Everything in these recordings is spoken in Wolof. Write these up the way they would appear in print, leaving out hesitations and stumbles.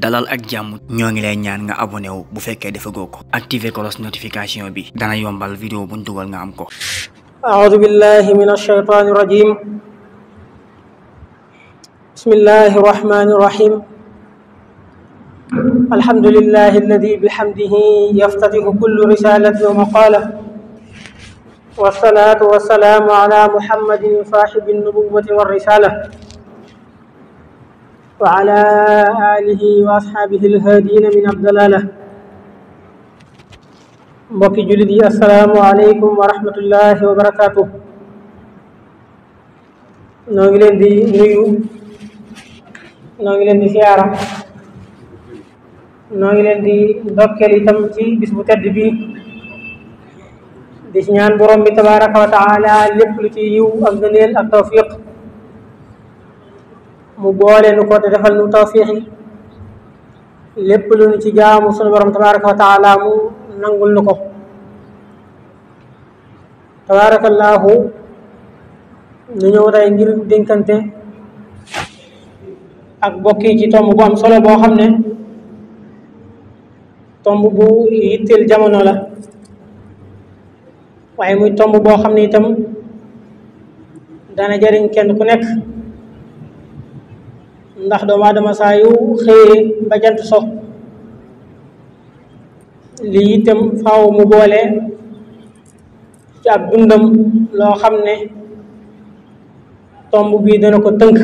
dalal ak jàmm ñoo ngi lay ñaan nga abonné wu bu fekkee defagoo ko activer cloche notification bi dana yombal vidéo buñ dugal nga am ko. أعوذ بالله من الشيطان الرجيم بسم الله الرحمن الرحيم الحمد لله الذي بحمده يفتتح كل رسالة ومقالة والصلاة والسلام على محمد صاحب النبوة والرسالة وعلى آله وأصحابه الهادين من الضلالة mbokki jullit yi assalaamu aleykum wa rahmatullahi wa barakaatu. noo ngi leen di nuyu, noo ngi leen di siyaara, noo ngi leen di ndokkeel itam ci bis bu tedd bi di ci ñaan borom bi tabaraka wa taala lépp lu ci yiw ak gëneel ak tawfiq mu boole nu ko te defal nu tawfiq yi lépp lu nu ci jaamu sunu borom tabaraka wa taala mu nangul nu ko. tabaarakallaahu ñu ñëw tey ngir dénkante ak bokki ci tomb bu am solo boo xam ne tomb bu yitteel jamono la, waaye muy tomb boo xam ne itam dana jariñ kenn ku nekk, ndax doomu aadama saa yu xëyee ba jant so lii itam faaw mu boole ci ab dundam loo xam ne tomb bii dana ko tënk,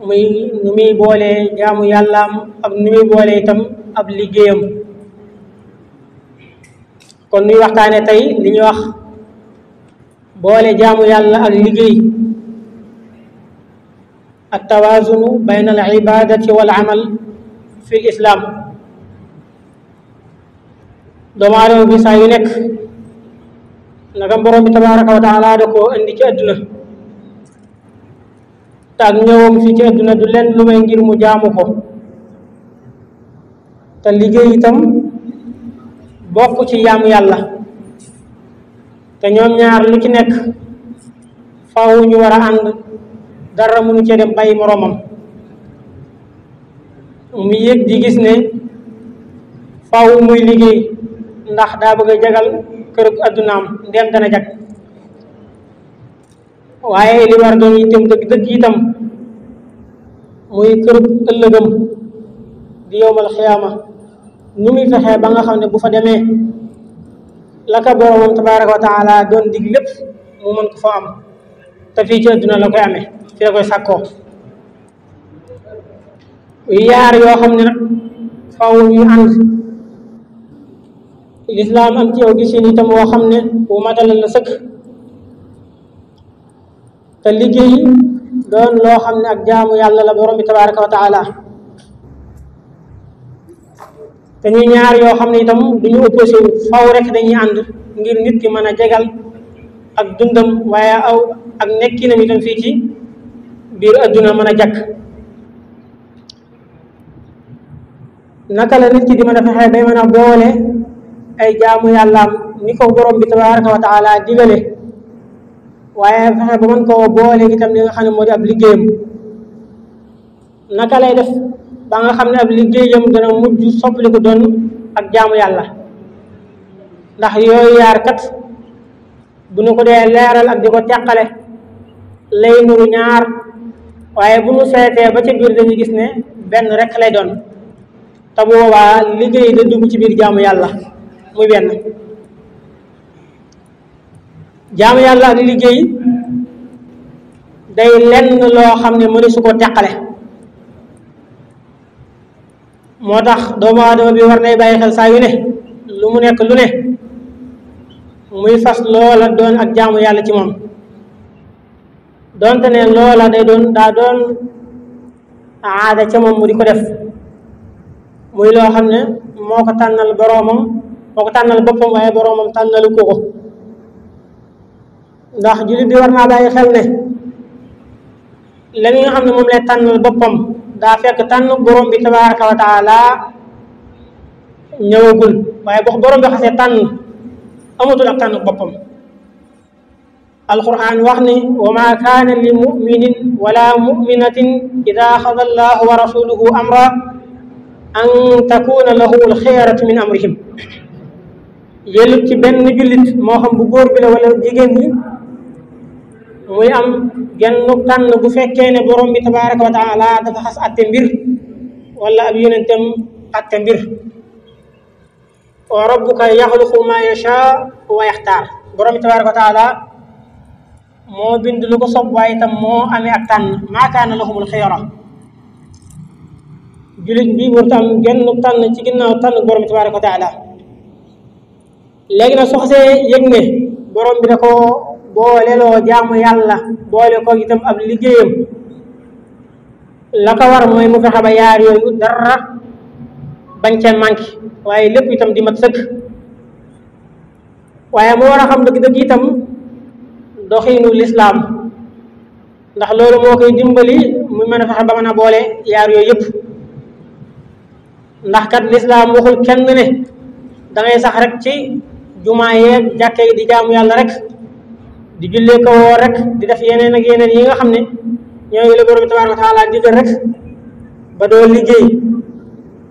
muy nu muy boole jaamu yàllaam ak nu muy boole itam ab liggéeyam. kon nuy waxtaane tey li ñuy wax boole jaamu yàlla ak liggéey, at tawaazunu bayna al ibadati wal amal fi l islam. doomu aadama bi saa yu nekk naka borom bi tabaraka wa taala da koo indi ci àdduna te ak ñëwam fii ci àdduna du leen lu may ngir mu jaamu ko, te liggéey itam bokk ci jaamu yàlla, te ñoom ñaar lu ci nekk faaw ñu war a ànd, dara mënu cee dem bàyyi moroomam. mu yëg di gis ne faaw muy liggéey ndax daa bëgg a jagal kërug addunaam ndem dana jag, waaye li war doon itam dëgg itam muy kërug ëllëgam di yowmal xiyaama nu muy fexee ba nga xam ne bu fa demee la ka boromam tabaraka wa taala doon dig lépp mu mën ko fa am, te fii ci adduna la koy amee, fii la koy sàkkoo. yaar yoo xam ne nag faaw ñuy ànd, lislaam am ci yow gisin itam woo xam ne bu matalal la sëkk, te liggéey doon loo xam ne ak jaamu yàlla la borom bi tabaraka wa taala. te ñuy ñaar yoo xam ne itam duñu opposé wu, faw rek dañuy ànd ngir nit ki mën a jegal ak dundam, waaye ak nekkinam itam fii ci biir adduna mën a jàkk. naka la nit ki di mën a fexe bay mën a boole ay jaamu yàllaam ni ko borom bi tabaraka wa taala digale, waaye fexe ba mën koo boole itam li nga xam ne moo di ab liggéeyam. naka lay def ba nga xam ne ab liggéeyam dana mujj soppali ko doon ak jaamu yàlla, ndax yooyu yaar kat bu nu ko dee leeral ak di ko teqale lay nuru ñaar, waaye bu nu seetee ba ca biir dañuy gis ne benn rek lay doon, te bu boobaa liggéey da dugg ci biir jaamu yàlla muy benn. jaamu yàlla ak liggéey day lenn loo xam ne mënu su ko teqale, moo tax doomu aadama bi war nay bàyyi xel saa yu ne lu mu nekk lu ne muy fas loola doon ak jaamu yàlla ci moom, doonte ne loola daa doon aada ca moom mu di ko def, muy loo xam ne moo ko tànnal boroomam, moo ko tànnal boppam, waaye boroomam tànnalu ko. ndax jullit bi war naa bàyyi xel ne la nga xam ne moom lay tànnal boppam daa fekk tànn borom bi tabaraka wa taala ñëwagul, waaye boo borom bi xasee tànn amatul ak tànn boppam. alquran wax ni wa ma kaana li muminin wala muminatin ida axada allahu wa rasuluhu amra an takuna lahu alxiyaratu min amrihim yellut ci benn jullit moo xam bu góor bi la wala jigéen ñi muy am gennu tànn bu fekkee ne borom bi tabaraka wa taala dafa xas atte mbir wala ab yonentam atte mbir wa rabbuka yaxluqu ma yasha wa yaxtaar borom bi tabaraka wa taala moo bind lu ko sob waaye itam moo amee ak tànn maa kaana lahumul xiyara jullit bi warut am gennu tànn ci ginnaaw tànn borom bi tabaraka wa taala léegi nag soo xasee yëg ne borom bi da ko booleloo jaamu yàlla boole ko itam ab liggéeyam la ko war mooy mu fexe ba yaar yooyu dara bañ cee manqué waaye lépp itam di mat sëkk waaye mu war a xam dëgg-dëgg itam doxiinu lislaam ndax loolu moo koy dimbali muy mën a fexe ba mën a boole yaar yooyu yëpp ndax kat lislaam waxul kenn ne da ngay sax rek ci jumaa yeeg jàkke yi di jaamu yàlla rek di jullee ko woor rek di def yeneen ak yeneen yi nga xam ne ñooy la borom bi tabaaraka wa taala digal rek ba doo liggéey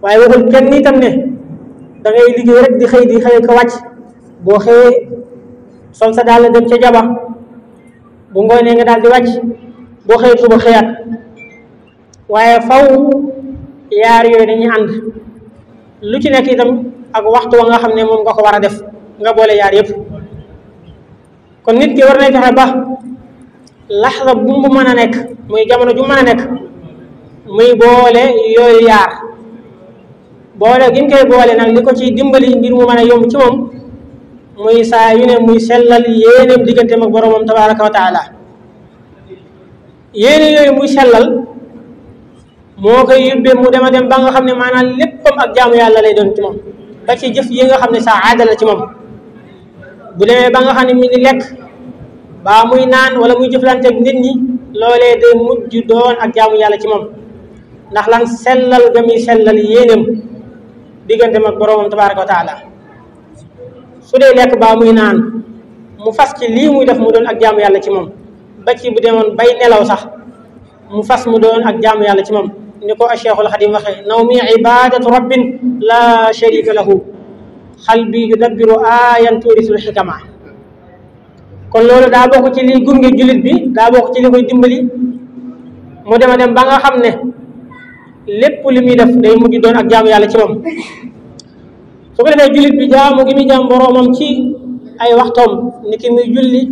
waaye waxul kenn itam ne da ngay liggéey rek di xëy ko wàcc boo xëyee sol sa daal dem ca jaba bu ngoonee nga daal di wàcc boo xëyee suba xëyaat waaye faw yaar yooyu dañuy ànd lu ci nekk itam ak waxtu wa nga xam ne moom nga ko war a def nga boole yaar yëpp kon nit ki war nay fexe ba laxda bu mu mën a nekk muy jamono ju mën a nekk muy boole yooyu yaar boole gi mu koy boole nag li ko ci dimbali mbir mu mën a yomb ci moom muy saa yu ne muy sellal yéeneem digganteem ak boromam tabaraka wa taala yéene yooyu muy sellal moo koy yóbbee mu dem a dem ba nga xam ne maanaam léppam ak jaamu yàlla lay doon ci moom ba ci jëf yi nga xam ne saa aada la ci moom bu demee ba nga xam ne mi ngi lekk baa muy naan wala muy jëflanteeg nit ñi loolee day mujj doon ak jaamu yàlla ci moom ndax lan sellal ga muy sellal yéeneem digganteem ak boromam tabaraka wa taala su dee lekk baa muy naan mu fas ci lii muy def mu doon ak jaamu yàlla ci moom ba ci bu demoon bay nelaw sax mu fas mu doon ak jaamu yàlla ci moom ni ko Cheikhul Xadim waxee nawmi ibadatu rabbin la sharika lahu xalbi yudabbiru ayan turisul xikama kon loolu daa bokk ci liy gunge jullit bi daa bokk ci li koy dimbali mu dem a dem ba nga xam ne lépp li muy def day mujj doon ak jaamu yàlla ci moom su ko defee jullit bi jaamu gi muy jaam boroomam ci ay waxtoom ni ki muy julli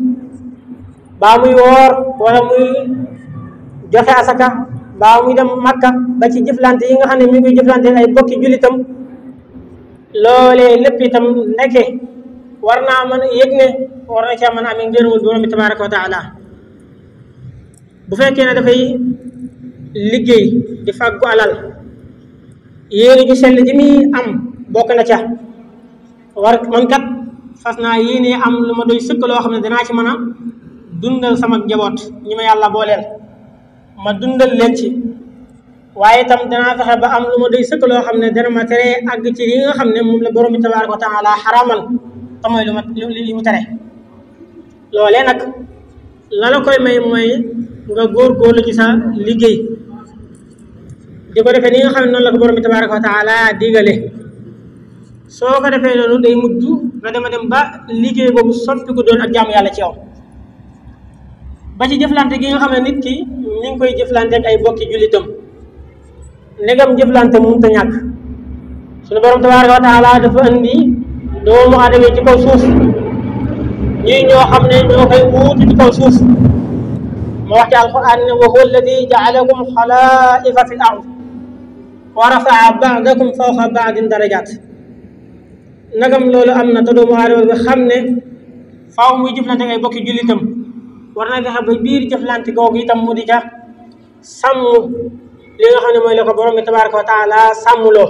baa muy woor wala muy joxe asaka baa muy dem makka ba ci jëflante yi nga xam ne mi ngi koy jëflante ay bokki jullitam loolee lépp itam nekke war naa mën a yëg ne war na caa mën a amee ngërëmul borom bi tabaraka wa taala bu fekkee ne dafay liggéey di fàggu alal yéene ju sell ji muy am bokk na ca war man kat fas naa yéene am lu ma doy sëkk loo xam ne danaa ci mën a dundal sama njaboot ñi ma yàlla booleel ma dundal leen ci waaye itam danaa fexe ba am lu ma doy sëkk loo xam ne dana ma tere àgg ci li nga xam ne moom la borom bi tabaraka wa taala xaraamal te mooy li mu tere loolee nag la la koy may mooy nga góorgóorlu ci sa liggéey di ko defee ni nga xam ne noonu la ko borom bi tabaraka wa taala digale soo ko defee noonu day mujj nga dem a dem ba liggéey boobu soppi ko doon ak jaamu yàlla ci yow ba ci jëflante gi nga xam ne nit ki mi ngi koy jëflante ak ay bokki jullitam ndegam jëflante mënut a ñàkk suñu borom tabaraka wa taala dafa andi doomu aadama ci kaw suuf ñii ñoo xam ne ñoo koy wuutu ci kaw suuf ma wax ci alquran ne wa huwa alladi jaalakum xalaifa fi l ard wa rafaa baadakum fawqa baadin darajat nagam loolu am na te doomu aadama bi xam ne faaw muy jëflante ak ay bokki jullitam war na fexe ba biir jëflante googu itam mu di ca sàmm li nga xam ne mooy la ko borom bi tabaraka wa taala sàmmloo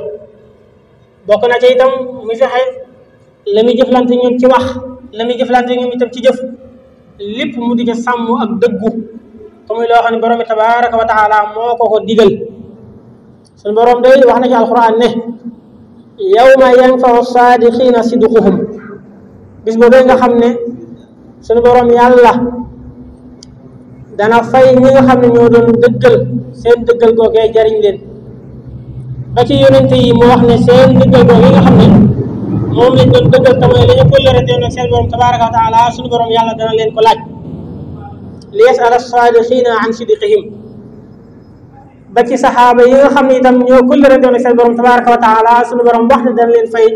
bokk na ci itam muy fexe la muy jëflante ñoom ci wax la muy jëflante ñoom itam ci jëf lépp mu di ca sàmm ak dëggu te muy loo xam ne borom bi tabaraka wa taala moo ko ko digal suñu borom day wax na ci alquran ne yawma yanfau saadiqina sidquhum bis boobee nga xam ne suñu borom yàlla dana fay ñi nga xam ne ñoo doon dëggal seen dëggal googee jariñ leen ba ci yonente yi mu wax ne seen dëggal googee nga xam ne moom lañ doon dëggal tamay la ñu kóllëre teew nag seen borom tabaraka wa taala suñu borom yàlla dana leen ko laaj li yas'ala as-saadiqiina an sidqihim ba ci saxaaba yi nga xam ne itam ñoo kóllëre teew nag seen borom tabaraka wa taala suñu borom wax ne dana leen fay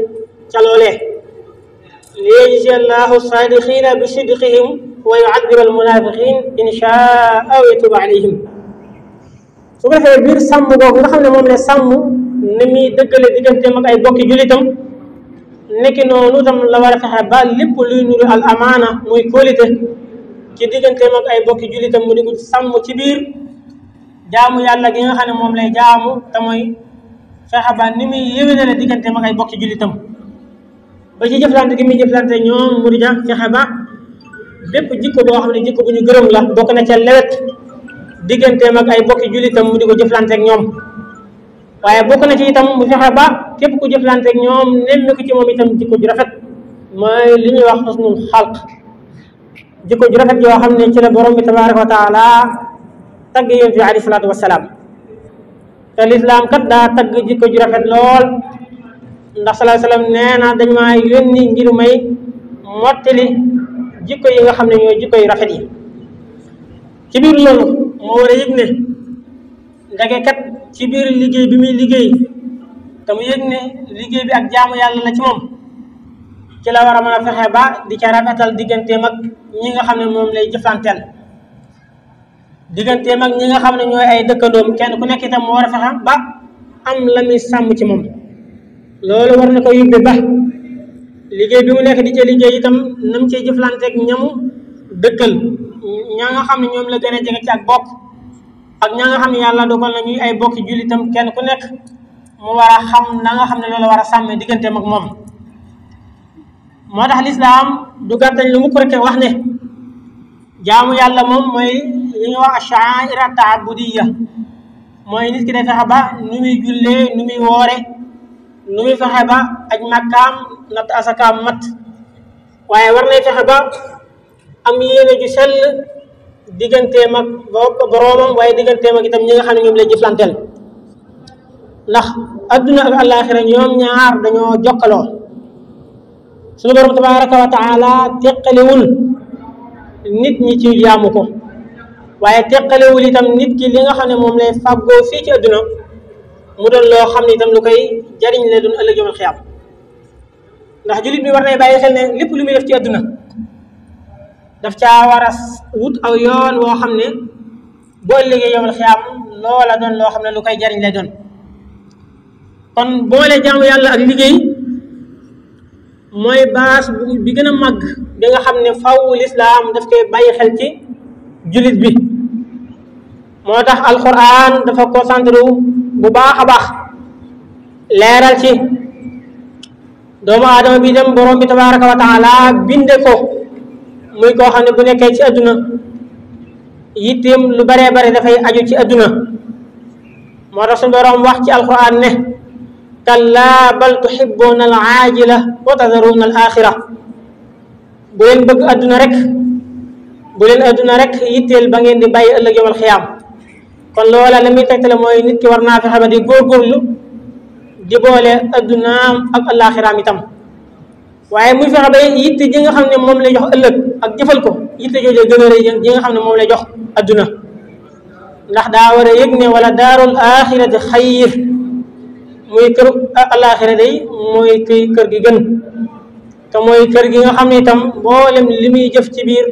ca loolee li yajzi allahu as-saadiqiina bi sidqihim wa yu'adhiba al-munaafiqiin in shaa aw yatuuba alayhim su ko defee biir sàmm googu nga xam ne moom ne sàmm ni muy dëggale digganteem ak ay bokki jullitam nekki noonu tam la war a fexe ba lépp luy nuru al amaana muy kóolite ci digganteem ak ay bokki jullitam mu di ko sàmm ci biir jaamu yàlla gi nga xam ne moom lay jaamu te mooy fexe ba ni muy yéwénale digganteem ak ay bokki jullitam ba ci jëflante gi muy jëflante ñoom mu di ja fexe ba bépp jikko boo xam ne jikko bu ñu gërëm la bokk na ca lewet digganteem ak ay bokki jullitam mu di ko jëflante ak ñoom waaye bokk na ci itam mu fexe ba képp ku jëflante ak ñoom nemmi ko ci moom itam jikko ju rafet mooy li ñuy wax xusnul xalq jikko ju rafet yoo xam ne ci la borom bi tabaraka wa taala tagg yonent bi alayhi salaatu wasalaam te lislaam kat daa tagg jikko ju rafet lool ndax sallallahu alayhi wasallam nee na dañ maa yónni ngir may mottali jikko yi nga xam ne ñooy jikko yu rafet yi ci biir loolu moo war a yëg ne ndege kat ci biir liggéey bi muy liggéey te mu yëg ne liggéey bi ak jaamu yàlla la ci moom ci la war a mën a fexe ba di ca rafetal digganteem ak ñi nga xam ne moom lay jëflanteel digganteem ak ñi nga xam ne ñooy ay dëkkandoom kenn ku nekk itam mu war a fexe ba am la muy sàmm ci moom loolu war na ko yóbbe ba liggéey bi mu nekk di ca liggéey itam nam cee jëflanteeg ñamu dëkkal ña nga xam ne ñoom la gën a jege ci ak bokk ak ña nga xam ne yàlla dogal na ñuy ay bokki jullitam kenn ku nekk mu war a xam na nga xam ne loolu war a sàmmee digganteem ak moom moo tax lislaam du gàttañ lu mu ko rek wax ne jaamu yàlla moom mooy li ñuy wax ash-sha'aa'ir at-ta'abbudiyya mooy nit ki day fexe ba nu muy jullee nu muy woore nu muy fexe ba aj makkaam natt asakaam mat waaye war nay fexe ba am yéene ju sell digganteem ak boroomam waaye digganteem ak itam ñi nga xam ne ñoom lay jëflanteel ndax adduna ak àllaaxira ñoom ñaar dañoo jokkaloo suñu borom tabaraka wa taala teqalewul nit ñi ci jaamu ko waaye teqalewul itam nit ki li nga xam ne moom lay fàggoo fii ci adduna mu doon loo xam ne itam lu koy jariñ la doon ëllëg yawmal xiyaam ndax jullit bi war nay bàyyi xel ne lépp lu muy def ci adduna daf caa war a wut aw yoon woo xam ne boo ëllëgee yawmal xiyaam loola doon loo xam ne lu koy jariñ lay doon kon boole jaamu yàlla ak liggéey mooy baas bi gën a màgg bi nga xam ne faw lislaam daf koy bàyyi xel ci jullit bi moo tax alquran dafa concentré bu baax a baax leeral ci doomu aadama bi dem borom bi tabaraka wa taala binde ko muy koo xam ne bu nekkee ci adduna yitteem lu baree bare dafay aju ci adduna moo tax suñu borom wax ci alquran ne kallaa bal tuhibbuuna al aajila wa tadharuuna al axira bu leen bëgg adduna rek bu leen adduna rek yitteel ba ngeen di bàyyi ëllëg yawmal xiyaam kon loola la muy tegtale mooy nit ki war naa fexe ba di góorgóorlu di boole addunaam ak alaxiraam itam waaye muy fexe ba yitte ji nga xam ne moom lay jox ëllëg ak jëfal ko yitte jooju gën a rëy ji nga xam ne moom lay jox adduna ndax daa war a yëg ne wala daarul axirati xayr muy kër alaxira day mooy kër gi gën te mooy kër gi nga xam ne itam mboolem li muy jëf ci biir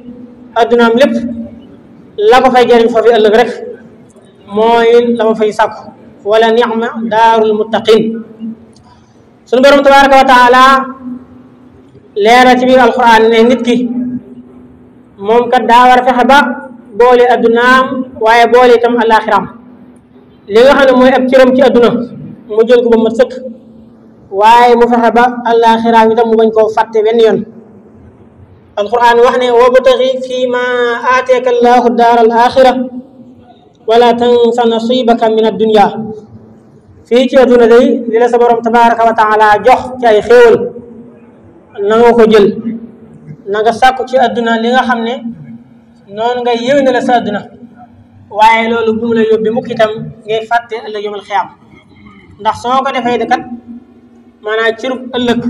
addunaam lépp la ko fay jëriñ foofu ëllëg rek mooy la ma fay sàkku wala ni'ma daarul muttaqin sunu borom tabaraka wa taala leeral ci biir alquran ne nit ki moom kat daa war a fexe ba boole addunaam waaye boole itam alaxiraam li nga xam ne mooy ab cëram ci adduna mu jël ko ba mat sëkk waaye mu fexe ba alaxiraam itam mu bañ koo fàtte benn yoon alquran wax ne wabtaxi fii ma aateeka allahu daar al axira wala tansa nasibaka min addunya fii ci adduna day li la sa borom tabaraka wa taala jox ci ay xéewal na nga ko jël na nga sàkku ci adduna li nga xam ne noonu ngay yéwénale sa adduna waaye loolu bu mu la yóbbi mukk itam ngay fàtte ëllëg yawmal xiyaam ndax soo ko defee kat maanaam cirub ëllëg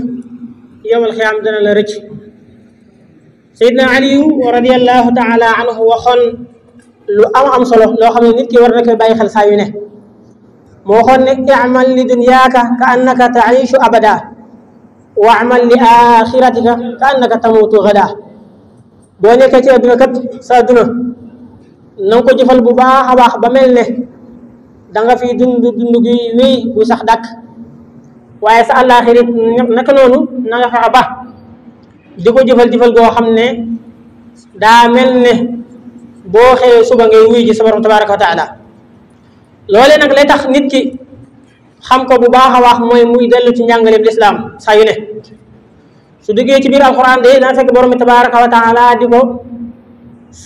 yawmal xiyaam dana la rëcc. Seydina Aliyu radiyallahu taala anhu waxoon lu am solo loo xam ne nit ki war na koy bàyyi xel saa yu ne moo waxoon ne i'mal li dunyaaka ka annaka taishu abada wa amal li axiratika ka annaka tamutu gada. boo nekkee ci adduna kat sa adduna na nga ko jëfal bu baax a baax ba mel ne da nga fi dund gi wéy bu sax dàkk waaye sa àllaaxirit naka noonu na nga fexe ba di ko jëfal goo xam ne daa mel ne boo xëyee suba ngay wuy ji sa borom tabaraka wa taala. loolee nag lay tax nit ki xam ko bu baax a baax mooy muy dellu ci njàngaleem lislaam saa yu ne su duggee ci biir alquran de dana fekk borom bi tabaraka wa taala di ko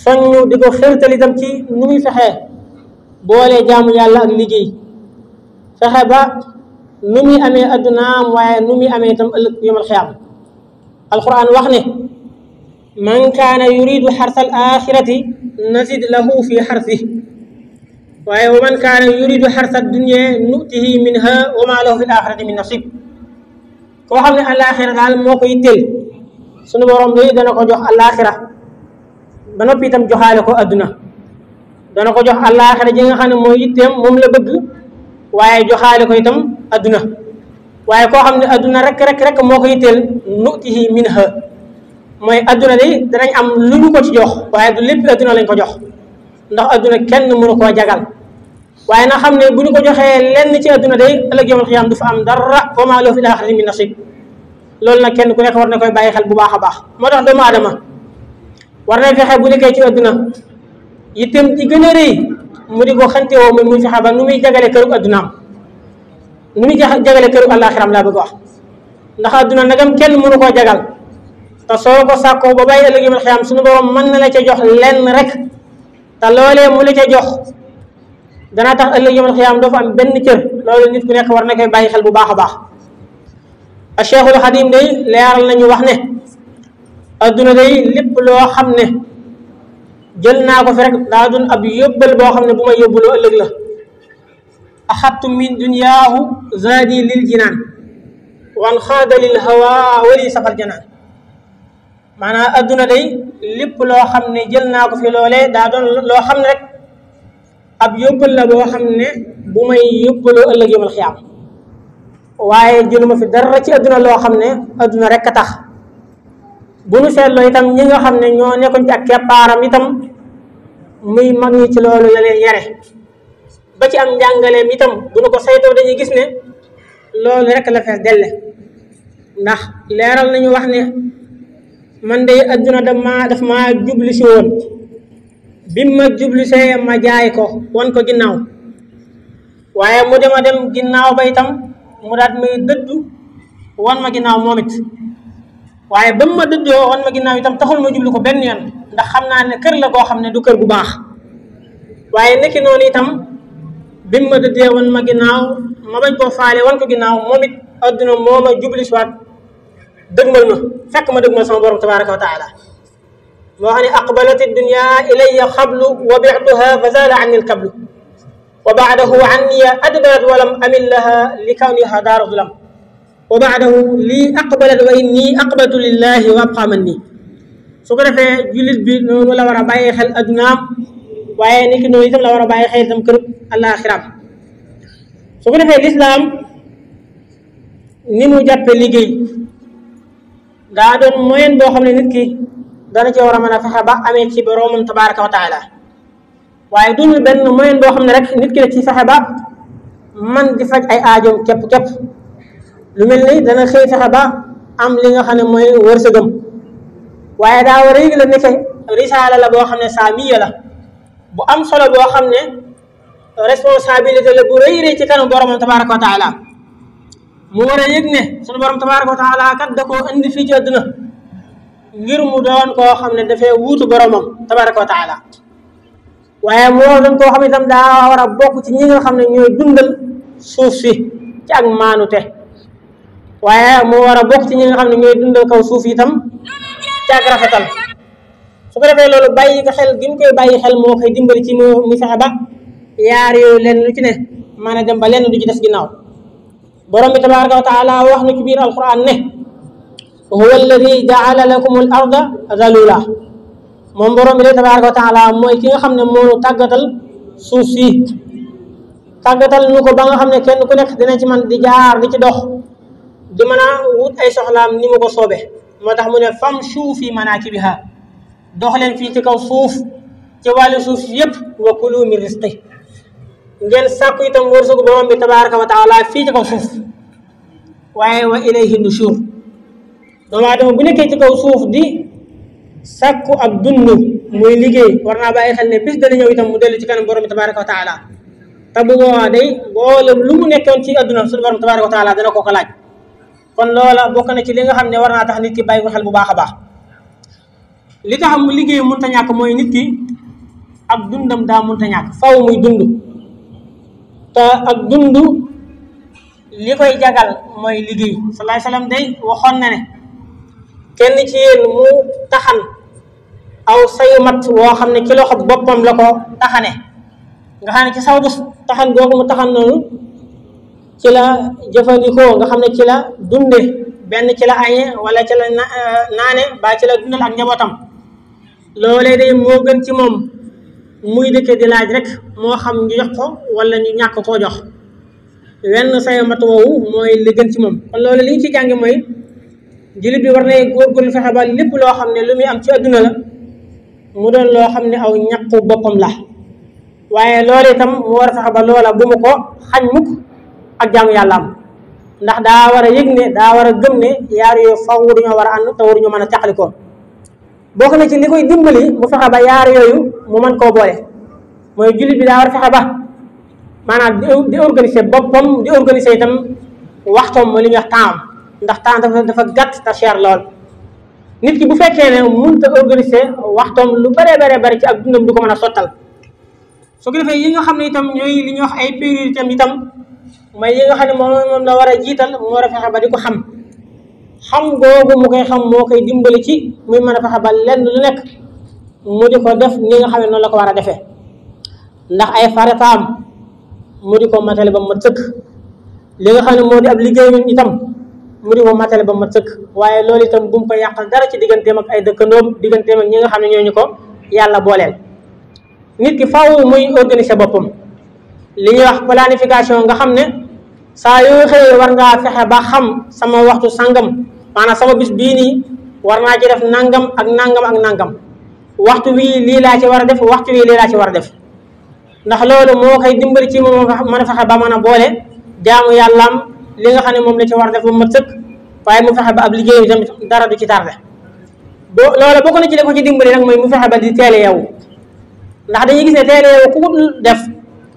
soññ di ko xërtal itam ci nu muy fexee boolee jaamu yàlla ak liggéey fexe ba nu muy amee addunaam waaye nu muy amee itam ëllëg yawmal xiyaam. alquran wax ne man kaana yuridu xarsa al axirati nazid lahu fi xarsi waaye wa man kaana yuridu xarsa dunya nutihi minha wa ma lahu fi l axirati min nasib. koo xam ne alaxira daal moo ko yitteel sunu borom day dana ko jox alaxira ba noppi itam joxaale ko adduna dana ko jox alaxira ji nga xam ne mooy yitteem moom la bëgg waaye joxaale ko itam adduna. waaye koo xam ne adduna rek moo ko yitteel nutihi minha mooy adduna day danañ am lu ñu ko ci jox waaye du lépp adduna lañ ko jox ndax adduna kenn mënu koo jagal. waaye na xam ne bu ñu ko joxee lenn ci adduna day ëllëg yawmal xiyaam du fa am dara wa maa lahu fil aaxirati min nasiib. loolu nag kenn ku nekk war na koy bàyyi xel bu baax a baax moo tax doomu aadama war na fexe bu nekkee ci adduna yitteem ci gën a rëy mu di ko xantewoo muy fexe ba nu muy jagale këru addunaam nu muy jagale këru àllaaxiram laa bëgg wax ndax adduna nagam kenn mënu koo jagal te soo ko sàkkoo ba bàyyi ëllëg yawmal xiyaam suñu borom mën na la ca jox lenn rek te loolee mu la ca jox dana tax ëllëg yawmal xiyaam doo fa am benn cër. loolu nit ku nekk war na koy bàyyi xel bu baax a baax. Cheikhul Xadim day leeral nañu wax ne adduna day lépp loo xam ne jël naa ko fi rek daa doon ab yóbbal boo xam ne bu may yóbbuloo ëllëg la. axattu min dunyaahu zaadi lil jinaan wan xaada lil hawa wali safal janaan. maanaam adduna day lépp loo xam ne jël naa ko fi loolee daa doon loo xam ne rek ab yóbbal la boo xam ne bu may yóbbaloo ëllëg yawmal xiyaam waaye jëluma fi dara ci adduna loo xam ne adduna rek a tax. bu nu seetloo itam ñi nga xam ne ñoo nekkoon ci ak keppaaram itam muy mag ñi ci loolu la leen yare ba ci am njàngaleem itam bu nu ko saytoo dañuy gis ne loolu rek la fees delle ndax leeral nañu wax ne man de adduna daf maa jublu si woon bi ma jublu see ma jaay ko wan ko ginnaaw waaye mu dem a dem ginnaaw ba itam mu daat may dëddu wan ma ginnaaw moom it waaye ba mu ma dëddoo wan ma ginnaaw itam taxul ma jublu ko benn yoon ndax xam naa ne kër la koo xam ne du kër gu baax waaye nekki noonu itam bi mu ma dëddee wan ma ginnaaw ma bañ koo faale wan ko ginnaaw moom it adduna moo ma jublu si waat dëgmal ma fekk ma dëgmal sama borom tabaraka wa taala moo xam ne aqbalati dunya ilayya xablu wa bictuha fa zaala anni lkablu wa baadahu anniya adbarat walam amil laha li kawniha daaru zulam wa baadahu lii aqbalat wa inni aqbaltu lillahi wa abqa man nii. su ko defee jullit bi noonu la war a bàyyi xel addunaam waaye ni ki noonu itam la war a bàyyi xel itam kër àllaaxiraam. su ko defee lislaam ni mu jàppe liggéey daa doon moyen boo xam ne nit ki dana ci war a mën a fexe ba amee ci boroomam tabaraka wa taala waaye dunul benn moyen boo xam ne rek nit ki la ci fexe ba man di faj ay aajoom képp lu mel ni dana xëy fexe ba am li nga xam ne mooy wërsëgam waaye daa war a yëg la nekk risaala la boo xam ne saamiya la bu am solo boo xam ne responsabilité la bu rëy rëy ci kanam boromam tabaraka wa taala mu war a yëg ne sunu borom tabaraka wa taala kat da koo indi fii ci àdduna ngir mu doon koo xam ne dafay wuutu boromam tabaraka wa taala waaye mu war doon koo xam ne itam daa war a bokk ci ñi nga xam ne ñooy dundal suuf si ci ak maanute waaye mu war a bokk ci ñi nga xam ne ñooy dundal kaw suuf itam ci ak rafetal su ko defee loolu bàyyi ko xel gi mu koy bàyyi xel moo koy dimbali ci mu fexe ba yaar yooyu lenn lu ci ne mën a dem ba lenn du ci des ginnaaw borom bi tabaraka wa taala wax na ci biir alquran ne huwa alladi jaala lakum al arda zalula moom borom bi de tabaraka wa taala mooy ki nga xam ne moo tàggatal suuf si tàggatal nu ko ba nga xam ne kenn ku nekk dina ci man di jaar di ci dox di mën a wut ay soxlaam ni mu ko soobe moo tax mu ne famshu fi manakibiha dox leen fii ci kaw suuf ci wàllu suuf si yëpp wa kulu min rizqi ngeen sàkku itam wërsëgu borom bi tabaraka wa taala fii ci kaw suuf waaye wa ilayhi nushur doomu aadama bu nekkee ci kaw suuf di sàkku ak dund muy liggéey war naa bàyyi xel ne bis dana ñëw itam mu dellu ci kanam borom bi tabaraka wa taala te bu boobaa day mboolem lu mu nekkoon ci adduna suñu borom tabaraka wa taala dana ko laaj kon loola bokk na ci li nga xam ne war naa tax nit ki bàyyi ko xel bu baax a baax li tax mu liggéey mënta ñàkk mooy nit ki ak dundam daa mënta ñàkk faw muy dund te ak dund li koy jagal mooy liggéey sallallahu alayhi wasallam day waxoon na ne kenn ci yéen mu taxan aw sayu mat woo xam ne ci loxo boppam la ko taxane nga xam ne ci saw dus taxan googu mu taxan noonu ci la jëfandikoo nga xam ne ci la dunde benn ci la añe wala ci la naane ba ci la dundal ak njabootam loolee day moo gën ci moom muy dëkke di laaj rek moo xam ñu jox ko wala ñu ñàkk koo jox wenn sayu mat woowu mooy li gën ci moom kon loolu li ñu ci jànge mooy jullit bi war na góorgóorlu fexe ba lépp loo xam ne lu muy am ci adduna la mu doon loo xam ne aw ñàkku boppam la waaye loolu itam mu war a fexe ba loola bu mu ko xañ mukk ak jaamu yàlla am ndax daa war a yëg ne daa war a gëm ne yaar yooyu faw dañoo war a ànd te waruñu mën a càqalikoo bokk na ci li koy dimbali mu fexe ba yaar yooyu mu mën koo boole mooy jullit bi daa war a fexe ba maanaam di organiser boppam di organiser itam waxtoom mooy li ñuy wax temps ndax temps dafa gàtt te cher lool nit ki bu fekkee ne mënut a organiser waxtoom lu bare bari ci ak dundam du ko mën a sottal su ko defee yi nga xam ne itam ñooy li ñuy wax ay priorité itam mooy yi nga xam ne moom la war a jiital mu war a fexe ba di ko xam googu mu koy xam moo koy dimbali ci muy mën a fexe ba lenn lu nekk mu di ko def ni nga xam ne noonu la ko war a defee ndax ay farataam mu di ko matale ba mat sëkk li nga xam ne moo di ab liggéeyam itam mu di ko matale ba mat sëkk waaye loolu itam bu mu ko yàqal dara ci digganteem ak ay dëkkandoom digganteem ak ñi nga xam ne ñooñu ko yàlla booleel nit ki faaw muy organiser boppam li ñuy wax planification nga xam ne saa yoo xëyee war ngaa fexe ba xam sama waxtu sangam maanaam sama bis bii nii war naa ci def nangam ak nangam waxtu wii lii laa ci war a def waxtu wii lii laa ci war a def ndax loolu moo koy dimbali ci moom mën a fexe ba mën a boole jaamu yàllaam li nga xam ne moom la ci war a def ba mat sëkk waaye mu fexe ba ab liggéey tamit dara du ci tardé loolu bokk na ci li ko ci dimbali nag mooy mu fexe ba di teele yow ndax dañuy gis ne teele yow ku def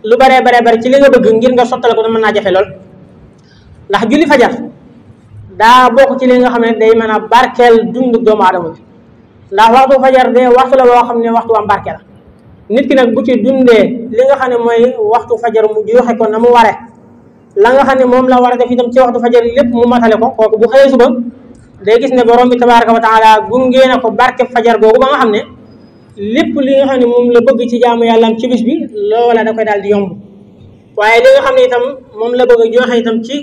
lu bare bari ci li nga bëgg ngir nga sottal ko mën naa jafe lool ndax julli fajar daa bokk ci li nga xam ne day mën a barkeel dundu doomu aadama bi ndax waxtu fajar de waxtu la boo xam ne waxtu am barke la nit ki nag bu ci dundee li nga xam ne mooy waxtu fajar mu joxe ko na mu ware la nga xam ne moom la war a def itam ci waxtu fajar lépp mu matale ko kooku bu xëyee suba day gis ne borom bi tabaraka wa taala gungee na ko barke fajar googu ba nga xam ne lépp li nga xam ne moom la bëgg ci jaamu yàlla am ci bis bi loola da koy daal di yomb waaye li nga xam ne itam moom la bëgg a joxe itam ci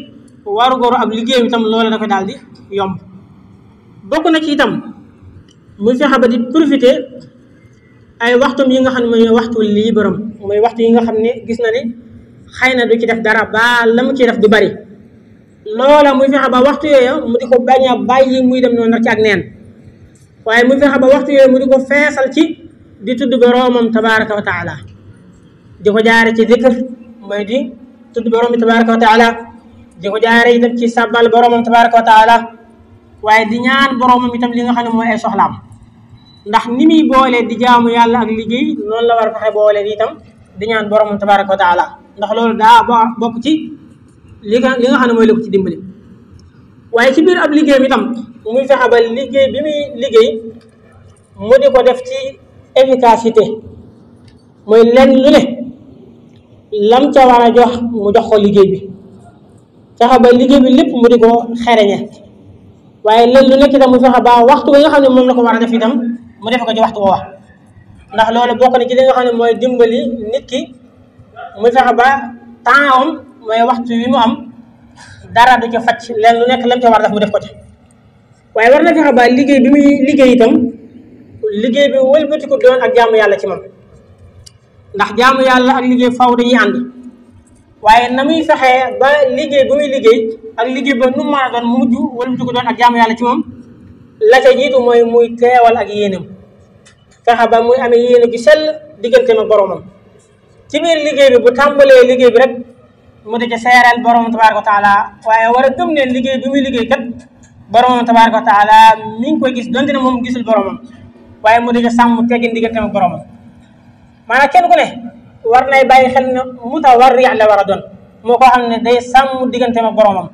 waru góoru ab liggéeyam itam loola da koy daal di yomb bokk na ci itam muy fexe ba di profiter ay waxtum yi nga xam ne mooy waxtu libre am mooy waxtu yi nga xam ne gis na ne xëy na du ci def dara ba la mu ci def du bari loola muy fexe ba waxtu yooyu mu di ko bañ a bàyyi muy dem noonu rek ci ak neen waaye muy fexe ba waxtu yooyu mu di ko feesal ci di tudd boroomam tabaraka wa taala di ko jaare ci zikr mooy di tudd boroom bi tabaraka wa taala di ko jaare itam ci sabbal boroomam tabaraka wa taala waaye di ñaan boroomam itam li nga xam ne mooy ay soxlaam ndax ni muy boole di jaamu yàlla ak liggéey noonu la war a fexe boole di itam di ñaan boroomam tabaraka wa taala ndax loolu daa bokk ci li nga xam ne mooy la ko ci dimbali waaye ci biir ab liggéeyam itam muy fexe ba liggéey bi muy liggéey mu di ko def ci efficacité mooy lenn lu ne lam ca war a jox mu jox ko liggéey bi fexe ba liggéey bi lépp mu di ko xereñe waaye lenn lu nekk itam mu fexe ba waxtu bi nga xam ne moom la ko war a def itam mu defe ko ci waxtu woowa ndax loolu bokk na ci li nga xam ne mooy dimbali nit ki muy fexe ba temps am mooy waxtu wi mu am dara du ca facc leen lu nekk lam ca war def mu def ko ci waaye war na fexe ba liggéey bi muy liggéey itam liggéey bi wëlbatiku doon ak jaamu yàlla ci moom ndax jaamu yàlla ak liggéey faw dañuy ànd waaye na muy fexee ba liggéey bu muy liggéey ak liggéey ba nu mu mën a doon mujj wëlbatiku doon ak jaamu yàlla ci moom la ca jiitu mooy muy teewal ak yéenam fexe ba muy amee yéene ju sell digganteem ak boromam ci biir liggéey bi bu tàmbalee liggéey bi rek mu di ca seereel boromam tabaaraka wa taala waaye war a gëm ne liggéey bi muy liggéey kat boromam tabaaraka wa taala mi ngi koy gis donte ne moom gisul boromam waaye mu di ca sàmm teggin digganteem ak boromam maanaam kenn ku ne war nay bàyyi xel ne mutawarri la war a doon moo ko xam ne day sàmm digganteem ak boromam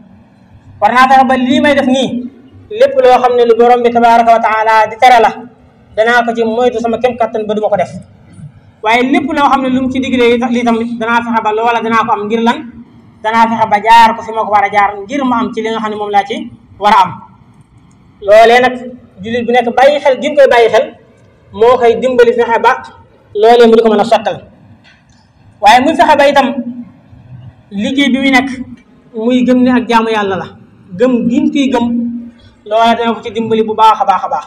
war naa fexe ba lii may def nii lépp loo xam ne lu borom bi tabaaraka wa taala di tere la danaa ko ci moytu sama kem kattan ba duma ko def waaye lépp loo xam ne lu mu ci diglee lii tamit danaa fexe ba loola danaa ko am ngir lan danaa fexe ba jaar ko fi ma ko war a jaar ngir ma am ci li nga xam ne moom laa ci war a am loolee nag jullit bu nekk bàyyi xel gi mu koy bàyyi xel moo koy dimbali fexe ba loolee mu di ko mën a sottal waaye muy fexe ba itam liggéey bi muy nekk muy gëm ne ak jaamu yàlla la gëm gi mu koy gëm loola dana ko ci dimbali bu baax a baax a baax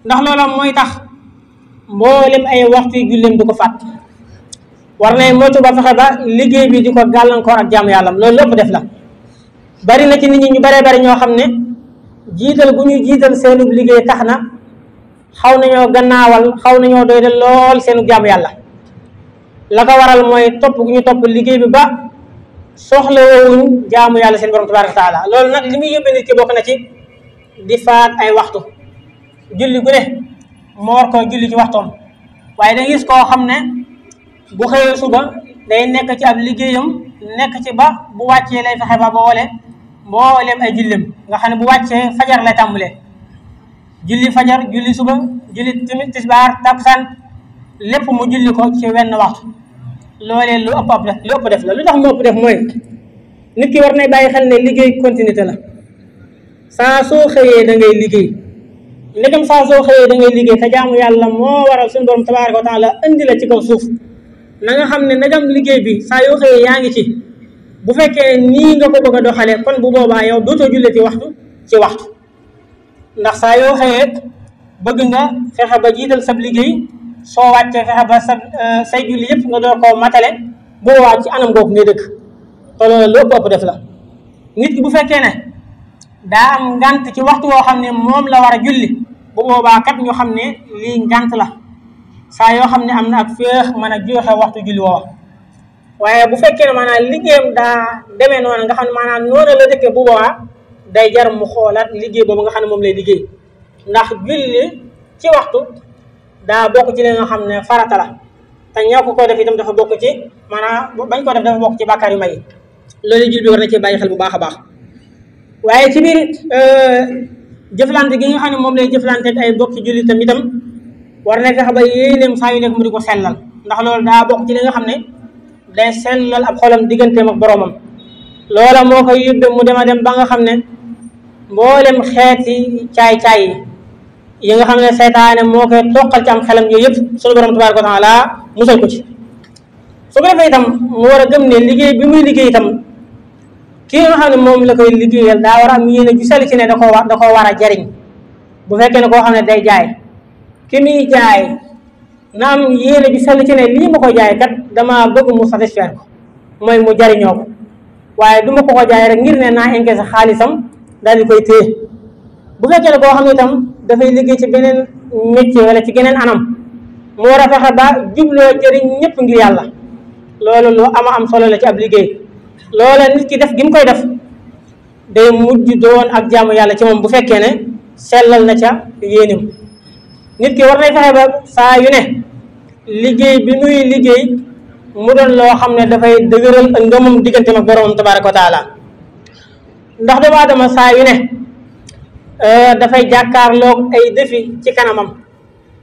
ndax loola mooy tax mboolem ay waxtu yu julleem du ko fàtt war nañ moytu ba fexe ba liggéey bi di ko gàllankoor ak jaamu yàllam loolu lépp def la bari na ci nit ñi ñu baree bari ñoo xam ne jiital gu ñuy jiital seenub liggéey tax na xaw nañoo gannaawal xaw nañoo doy de lool seenu jaamu yàlla la ko waral mooy topp gu ñu topp liggéey bi ba soxla woowuñ jaamu yàlla seen borom tabaaraka wa taala loolu nag li muy yóbbee nit ki bokk na ci di faat ay waxtu julli gu ne mu war koo julli ci waxtoom waaye da gis koo xam ne bu xëyee suba day nekk ci ab liggéeyam nekk ci ba bu wàccee lay fexe ba boole mbooleem ay jullim nga xam ne bu wàccee fajar lay tàmbalee julli fajar julli suba julli tisbaar takkusaan lépp mu julli ko ci wenn waxtu loolee lu ëpp def la lu tax mu ëpp def mooy nit ki war nay bàyyi xel ne liggéey continuité la saa soo xëyee da ngay liggéey ndegam saa soo xëyee da ngay liggéey te jaamu yàlla moo waral suñu borom tabaaraka wa taala indi la ci kaw suuf na nga xam ne ndegam liggéey bi saa yoo xëyee yaa ngi ci bu fekkee nii nga ko bëgg a doxalee kon bu boobaa yow dootoo julliti waxtu ci waxtu ndax saa yoo xëyee bëgg nga fexe ba jiital sab liggéey soo wàccee fexe ba say julli yëpp nga door koo matale bu boobaa ci anam googu ngay dëkk te loolu lu ëpp def la nit ki bu fekkee ne daa am ngant ci waxtu woo xam ne moom la war a julli bu boobaa kat ñu xam ne lii ngant la saa yoo xam ne am na ak féex mën a joxe waxtu julli woowa waaye bu fekkee ne maanaam liggéeyam daa demee noonu nga xam ne maanaam noonu la dëkkee bu boobaa day jar mu xoolaat liggéey boobu nga xam ne moom lay liggéey ndax julli ci waxtu daa bokk ci li nga xam ne farata la te ñoo ko def itam dafa bokk ci maanaam bañ ko def dafa bokk ci bàkkaar yu may loolu julli bi war na ci bàyyi xel bu baax a baax waaye ci biir jëflante gi nga xam ne moom lay jëflante ak ay bokki julli itam war na fexe ba yéeneem saa yu nekk mu di ko sellal ndax loolu daa bokk ci li nga xam ne day sellal ab xolam digganteem ak boromam loola moo koy yóbbe mu dem a dem ba nga xam ne mboolem xeeti caay-caay yi nga xam ne seytaane moo koy toqal ci am xelam yooyu yëpp sunu borom tabaaraka wa taala musal ko ci su ko defee itam mu war a gëm ne liggéey bi muy liggéey itam kii nga xam ne moom la koy liggéeyal daa war a am yéene ju sell ci ne da koo war a jariñ bu fekkee ne koo xam ne day jaay ki muy jaay na am yéene ju sell ci ne lii ma ko jaay kat dama bëgg mu satisfaire ko mooy mu jariñoo ko waaye du ma ko jaay rek ngir ne naa encaissé xaalisam daal di koy téye bu fekkee ne koo xam ne itam dafay liggéey ci beneen métier wala ci geneen anam mu war a fexe ba jubloo jëriñ ñëpp ngir yàlla loolu lu am solo la ci ab liggéey loola nit ki def gi mu koy def day mujj doon ak jaamu yàlla ci moom bu fekkee ne sellal na ca yéenim nit ki war nay fexe ba saa yu ne liggéey bi muy liggéey mu doon loo xam ne dafay dëgëral ak ngëmam digganteem ak boromam tabaaraka wa taala ndax doomu aadama saa yu ne dafay jàkkaarloog ay défi ci kanamam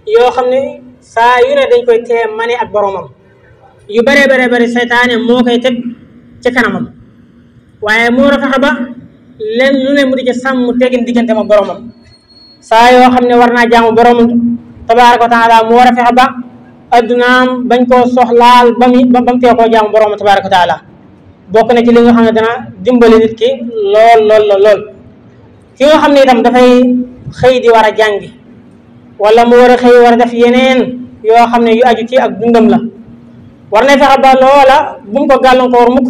yoo xam ne saa yu ne dañ koy tee mane ak boromam yu bare seytaane moo koy teg ci kanamam waaye moo war a fexe ba leen lu ne mu di ca sàmm teggin digganteem ak boromam saa yoo xam ne war naa jaamu boromam tabaaraka wa taala mu war a fexe ba addunaam bañ koo soxlaal ba mu tee koo jaamu borom tabaaraka wa taala bokk na ci li nga xam ne dana dimbali nit ki lool ki nga xam ne itam dafay xëy di war a jàngi wala mu war a xëy war a def yeneen yoo xam ne yu aju ci ak dundam la war na fexe ba loola bu mu ko gàllankoor mukk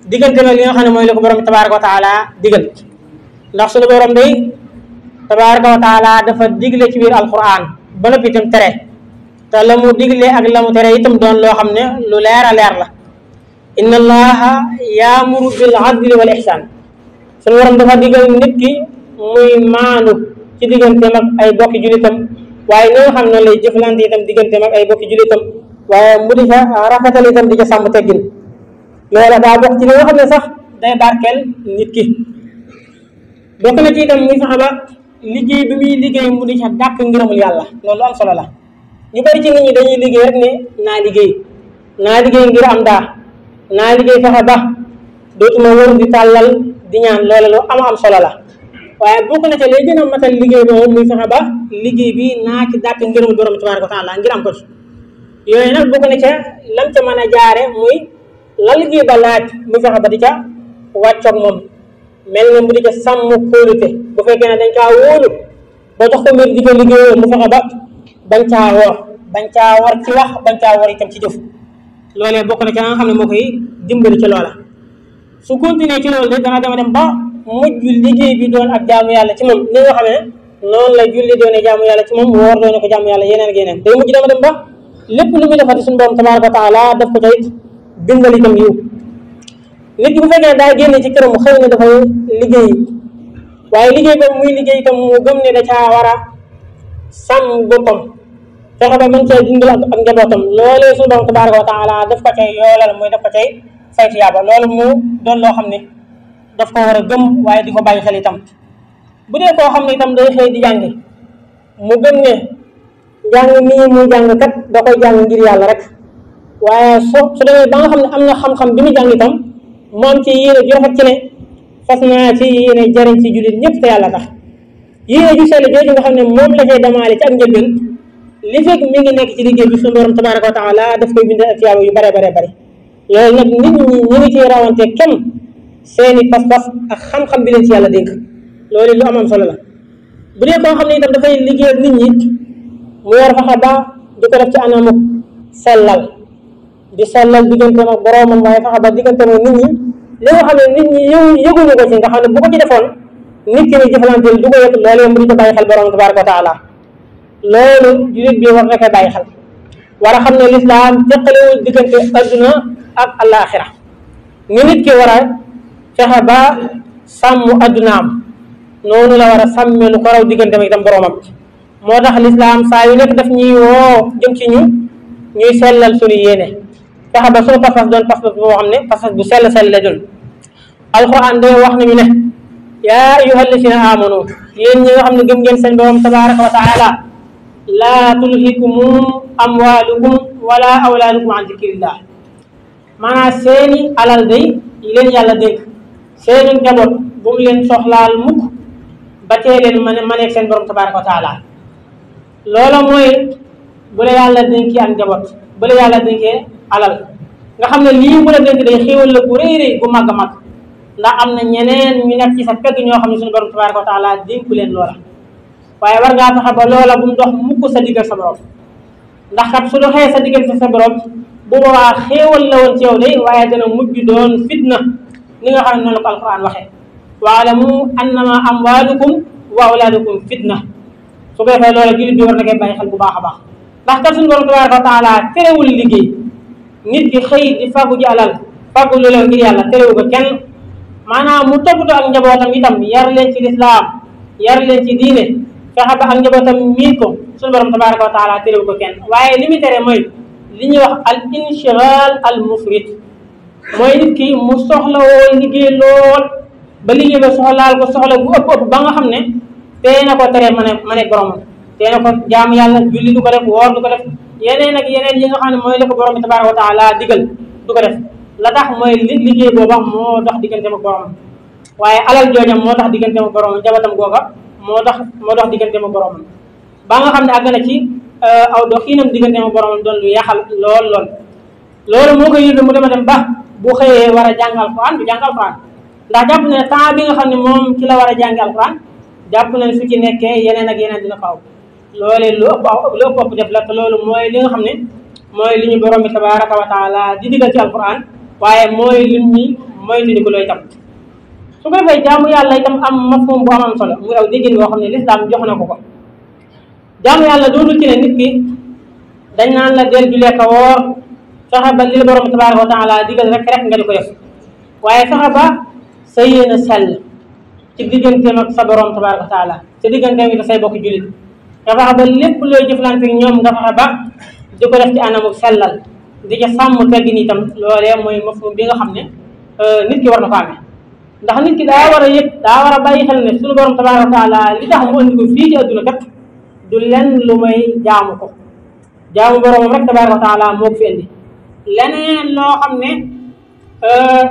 diggante nag li nga xam ne mooy la ko borom tabaaraka wa taala digal ndax suñu borom day tabaaraka wa taala dafa digle ci biir alquran ba noppi itam tere te la mu digle ak la mu tere itam doon loo xam ne lu leer a leer la inna allaha yaamuru bil adli wal ihsan suñu borom dafa digal nit ki muy maandu ci digganteem ak ay bokki julitam waaye ni nga xam ne lay jëflante itam digganteem ak ay bokki julitam waaye mu di ca rafetal itam di ca sàmm teggin loola daa bokk ci li nga xam ne sax day barkeel nit ki bokk na ci itam muy fexe ba liggéey bi muy liggéey mu di ca dàkk ngërëmul yàlla loolu am solo la ñu bari ci nit ñi dañuy liggéey rek ne naa liggéey ngir am daa naa liggéey fexe ba dootuma wër di tàllal di ñaan loola lu am solo la waaye bokk na ca lay gën a matal liggéey boobu muy fexe ba liggéey bi naa ci dàkk ngërëmul borom tabaaraka wa taala ngir am ko ci yooyu nag bokk na ca lam ca mën a jaare muy la liggéey ba laaj muy fexe ba di ca wàccoog moom mel ne mu di ca sàmm kóolute bu fekkee ne dañ kaa wóolu ba jox ko mbir di ko liggéeyoo mu fexe ba bañ caa war ci wax bañ caa war itam ci jëf loolee bokk na ca nga xam ne moo koy dimbali ci loola su continuer ci loolu de dana dem ba mujj liggéey bi doon ak jaamu yàlla ci moom ni nga xam ne noonu la julli doone jaamu yàlla ci moom woor doone ko jaamu yàlla yeneen ak yeneen day mujj dama dem ba lépp lu muy defati suñu borom tabaaraka wa taala daf ko tey bindal itam yiw nit ki bu fekkee daa génne ci këram xëy na dafay liggéey waaye liggéey boobu muy liggéey itam mu gëm ne da caa war a sàmm boppam fexe ba mën cee dundal ak njabootam loolee suñu borom tabaaraka wa taala daf ko cay yoolal mooy daf ko cay fay tiyaaba loolu mu doon loo xam ne daf ko war a gëm waaye di ko bàyyi xel itam bu dee koo xam ne itam day xëy di jàngi mu gëm ne jàng nii muy jàng kat da koy jàng ngir yàlla rek waaye su demee ba nga xam ne am na xam-xam bi mu jàng itam mu am ci yéene ju rafet ci ne fas naa ci yéene jariñ ci jullit ñëpp te yàlla tax yéene ju sell jooju nga xam ne moom la cay demaale ci ak njëlbeen li fekk mi ngi nekk ci liggéey bi suñu borom tabaaraka wa taala daf koy bindal ak tiyaaba yu bare loolu nag nit ñi ñu ngi ciy rawante kenn seeni pas-pas ak xam-xam bi leen ci yàlla dénk loolu lu am solo la bu dee koo xam ne itam dafay liggéeyal nit ñi mu war fexe ba di ko def ci anamu sellal di sellal digganteem ak boroomam waaye fexe ba digganteem ak nit ñi li nga xam ne nit ñi yëguñu ko ci nga xam ne bu ko ci defoon nit ki ni jëfalanteel du ko yëg loolee mu di ko bàyyi xel borom tabaaraka wa taala loolu jullit bi war na koy bàyyi xel war a xam ne lislaam teqalewul diggante adduna ak alaaxira ni nit ki war a fexe ba sàmm addunaam noonu la war a sàmmee lu ko raw digganteem ak itam boroomam moo tax lislaam saa yu nekk daf ñuy woo jëm ci ñuy sellal suñu yéene fexe ba suñu pas-pas doon pas-pas boo xam ne pas-pas bu sell la doon alquran day wax nañu ne yaa ayyuha alladina amanu yéen ñi nga xam ne gëm ngeen seen borom tabaraka wa taala laa tulhikum amwalukum wala awlaadukum an zikrillah maanaam seeni alal day yi leen yàlla dénk seeni njaboot bu mu leen soxlaal mukk ba tee leen maneeg seen borom tabaraka wa taala loola mooy bu la yàlla dénkee ak njaboot bu la yàlla dénkee alal nga xam ne lii mu la dénk day xéewal la bu rëy bu màgg a màgg ndax am na ñeneen ñu nekk ci sa pegg ñoo xam ne suñu borom tabaraka wa taala dénku leen loola waaye war ngaa fexe ba loola bu mu dox mukk sa diggal sa borom ndax kat su doxee sa diggante sa borom bu boobaa xéewal la woon ci yow day waaye dana mujj doon fitna ni nga xam ne noonu la ko alquran waxee waalamu annama amwalukum wa awlaadukum fitna su ko defee loola jullit bi war na koy bàyyi xel bu baax a baax ndax kat suñu borom tabaraka wa taala terewul liggéey nit ki xëy di fàggu ji alal fàggu lu lew ngir yàlla terewu ko kenn maanaam mu toppatoo ak njabootam itam yar leen ci lislaam yar leen ci diine fexe ba ak njabootam miin ko suñu borom tabaraka wa taala terewu ko kenn waaye li muy tere mooy li ñuy wax al inchiral al mufrit mooy nit ki mu soxla woo liggéey lool ba liggéey ba soxlaal ko soxla bu ëpp ba nga xam ne tee na ko tere ma ne boromam tee na ko jaamu yàlla julli du ko def woor du ko def yeneen ak yeneen yi nga xam ne mooy la ko borom bi tabaraka wa taala digal du ko def la tax mooy liggéey booba moo dox diggante ak boromam waaye alal joojam moo tax diggante ak boromam njabootam googa moo dox diggante ak boromam ba nga xam ne àgg na ci aw doxiinam diggante ma boromam doon lu yaxal loolu moo koy yóbbee mu dem ba bu xëyee war a jàng alquran du jàng alquran ndax jàpp na ne temps bi nga xam ne moom ci la war a jàng alquran jàpp na ne su ci nekkee yeneen ak yeneen dina ko aw loolee lu ëpp def la te loolu mooy li nga xam ne mooy li ñu borom bi tabaraka wa taala di digal ci alquran waaye mooy lim ñi moytu ko looy tam su ko defee jaamu yàlla itam am mafhum bu am solo muy aw déggin boo xam ne lislaam jox na ko jaamu yàlla doonul ci ne nit ki dañ naan la del julee ka woor fexe ba li la borom tabaraka wa taala digal rek nga di ko def waaye fexe ba sa yéene sell ci digganteem ak sa borom tabaraka wa taala sa digganteem ak say bokk jullit nga fexe ba lépp looy jëflante ak ñoom nga fexe ba di ko def ci anamu sellal di ca sàmm teggin itam loolee mooy mafhum bi nga xam ne nit ki war na ko amee ndax nit ki daa war a yëg daa war a bàyyi xel ne suñu borom tabaraka wa taala li tax mu andi ko fii ci adduna kat du lenn lu may jaamu ko jaamu boromam rek tabaraka wa taala moo ko fi indi leneen loo xam ne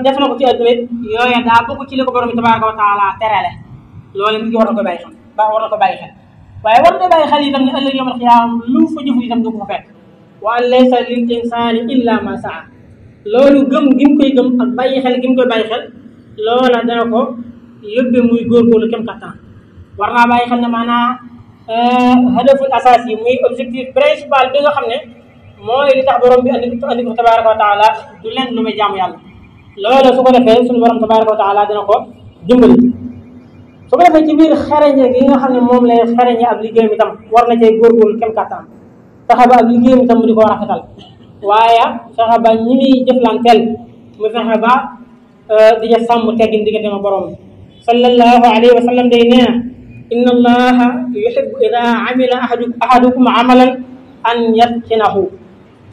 def na ko ci adduna yooya daa bokk ci li ko borom tabaraka wa taala terale loolu nit ki war na ko bàyyi xel waaye war na bàyyi xel itam ne ëllëg yawmal qiyaama lu fa jëfu itam du ko fa fekk wa an laysa lil insaani illa ma saa loolu gëm gi mu koy gëm ak bàyyi xel gi mu koy bàyyi xel loola dana ko yóbbee muy góorgóorlu kem kattan war naa bàyyi xel ne maanaam hadaful asaas yi muy objectif principal bi nga xam ne mooy li tax borom bi andi ko tabaraka wa taala du leen lu may jaamu yàlla loolu su ko defee suñu borom tabaraka wa taala dina ko dimbali su ko defee ci biir xereñe gi nga xam ne moom lay xereñe ab liggéeyam itam war na cay góorgóorlu kem kattan fexe ba ab liggéeyam itam mu di ko rafetal waaye fexe ba ñi muy jëflanteel mu fexe ba di ca sàmm teggin diggante ma borom sallallahu alayhi wa sallam day nee na inna allaha yuhibbu ida amila ahadukum amalan an yatqinahu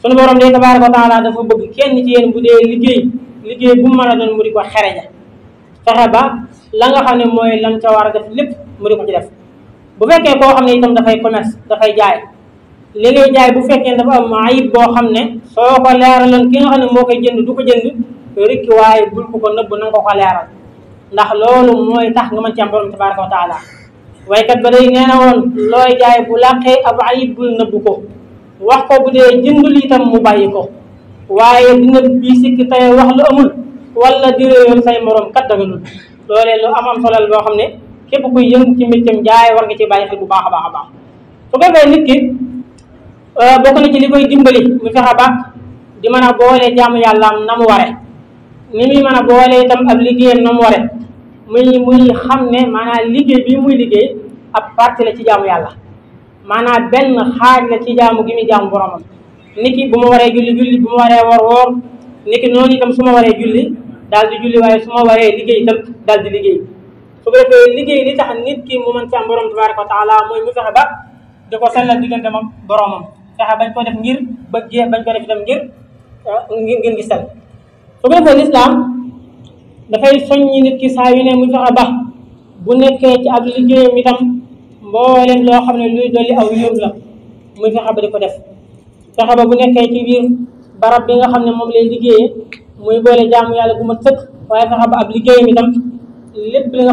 sunu borom day tabaraka wa taala dafa bëgg kenn ci yéen bu dee liggéey bu mu mën a doon mu di ko xereña fexe ba la nga xam ne mooy lam ca war a def lépp mu di ko ci def bu fekkee koo xam ne itam dafay commerce dafay jaay li ngay jaay bu fekkee dafa am ayib boo xam ne soo ko leeraloon ki nga xam ne moo koy jënd du ko jënd rikki waaye bul ko nëbb na nga ko leeral ndax loolu mooy tax nga mën ci am borom tabaraka wa taala waykat ba day nee na woon looy jaay bu làqee ab ayib bul nëbb ko wax ko bu dee jëndul itam mu bàyyi ko waaye dina bii sikki tey wax lu amul wala di réeral say morom kat daganul loolee lu am solal boo xam ne képp kuy yëngu ci méccam jaay war nga ci bàyyi xel bu baax a baax a baax su ko defee nit ki bokk na ci li koy dimbali mu fexe ba di mën a boole jaamu yàllaam na mu ware ni muy mën a boole itam ab liggéeyam na mu ware muy xam ne maanaam liggéey bi muy liggéey ab partie la ci jaamu yàlla maanaam benn xaaj la ci jaamu gi muy jaamu boromam niki bu ma waree julli bu ma waree woor niki noonu itam su ma waree julli daal di julli waaye su ma waree liggéey itam daal di liggéey su ko defee liggéey li tax nit ki mu mën ci am borom tabaraka wa taala mooy mu fexe ba di ko sellal diggante moom boromam fexe bañ ko def ngir bëggee bañ ko def itam ngir gisal su ko defee lislaam dafay soññi nit ki saa yu ne mu fexe ba bu nekkee ci ab liggéeyam itam mboolem loo xam ne luy dolli aw yóbbu la muy fexe ba di ko def fexe ba bu nekkee ci biir barab bi nga xam ne moom lay liggéeyee muy boole jaamu yàlla bu ma sëkk waaye fexe ba ab liggéeyam itam lépp li nga xam